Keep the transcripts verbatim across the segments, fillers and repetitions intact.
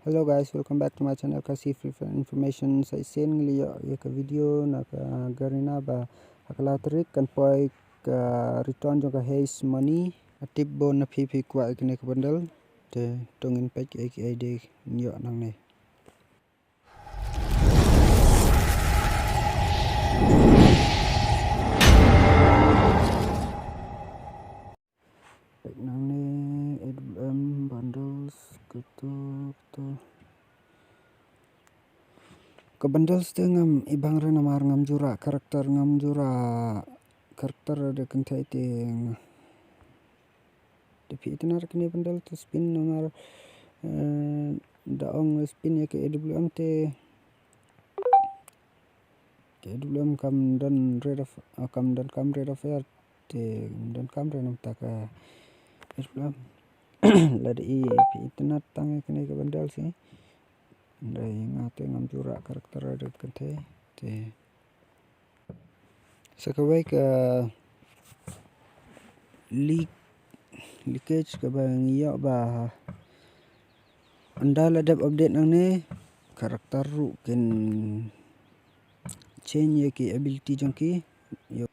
Hello guys, welcome back to my channel Khasi Free Fire Information. Sa shisien ngi la ïoh ïa ka video na ka Garena ba ha ka lai tarik kan poi ka return jong ka Haze Money. Nga tip bun na phi phi kwah ïa kane ka bundle. Te to ngin peit kaei kaei de ngin ïoh nangne. Peit nangne A W M bundles, kato, kato. Ka bundles te ngam i bang re namar ngam ju rah character, ngam ju rah character da kynthei te nga. Te phi itynnad kine bundle te spin namar, eh, da ong spin ïa ka A W M te, ka A W M kam don rate of, ah, kam don kam rate of fire te kam don kam re namar ta ka A W M. Lada i phi itynnad tang ïa kine ka bundle shi. Hynrei nga te ngam ju rah character da kynthei te. Sa kawei ka leak, leakage kaba ngi ïoh ba ynda la dep update nangne character ruh kin change ïa ki ability jong ki. Ïoh,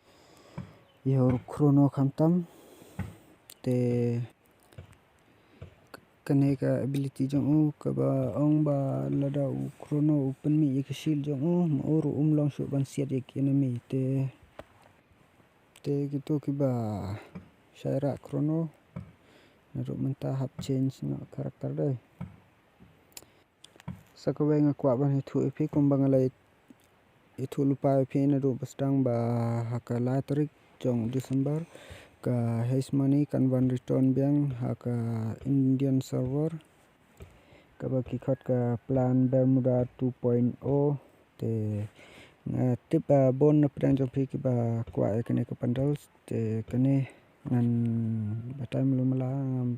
ïoh ruh Chrono khamtam te kane ka ability jong u kaba ong ba lada u Chrono u pynmih ïa ka shield jong u, ma u ruh um long shuh ban siat ïa ki enemy te, te kito kiba shai rah Chrono naduh mynta hap change noh character dei. Sa kawei nga kwah ban ïathuh ïa phi kumba nga la ïathuh lypa ïa phi naduh ba sdang ba ha ka lai tarik jong December ka Haze Money kan wan return biang ha ka Indian server kaba ki khot ka plan Bermuda two point o. Te nga tip ba bun na pdeng jong phi kiba kwah ïa kane ka bundles te kane ngan batai malu mala ngam,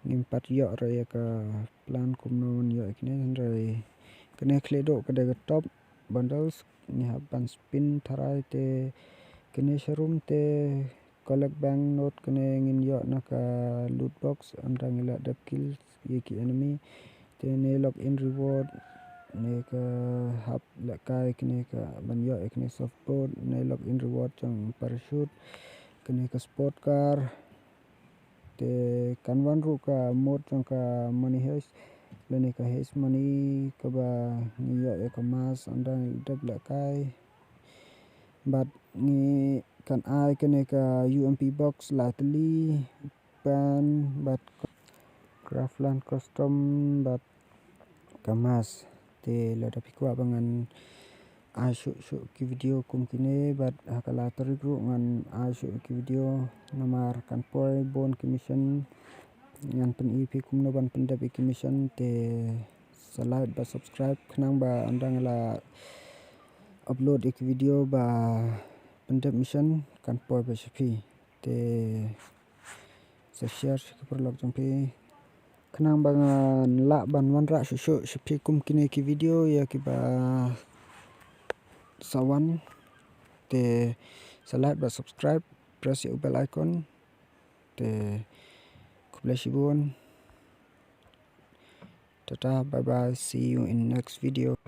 ngim pat ïoh re ïa ka plan kumno ngan ïoh ïa kane, hynrei kane khleh duh ka dei ka top bundles. Ngi hap ban spin tharai te kane sharum te collect bank note kane ngin ïoh na ka loot box ynda ngi la dep kill ïa ki enemy. Te ne log in reward ne ka hap lehkai kane ka ban ïoh ïa kane surfboard, ne log in reward jong parachute, kane ka sport car. Te kan wan ruh ka mode jong ka Money Heist lane ka Haze Money kaba ngi ïoh ïa ka mask ynda ngi dep lehkai. Bad ngi kan ai kane ka U M P box lai tylli, pan bad Craftland Custom bad ka mask. Te lada phi kwah ba ngan ai shuh shuh ki video kum kine bad ha ka lai tarik ruh ngan ai shuh ki video namar kan poi bun ki mission. Ngan pyni phi kumno ban pyndep ïa ki mission te sa like bad subscribe khnang ba ynda nga la upload ïa ki video ba pyndep mission kan poi ba sha phi. Te sa share sha ki paralok jong phi khnang ba ngan lah ban wanrah shuh shuh sha phi kum kine ki video ïa kiba sa wan. Te sa like bad subscribe, press ïa u bell icon. Te khublei shibun. Tata, bye bye, see you in next video.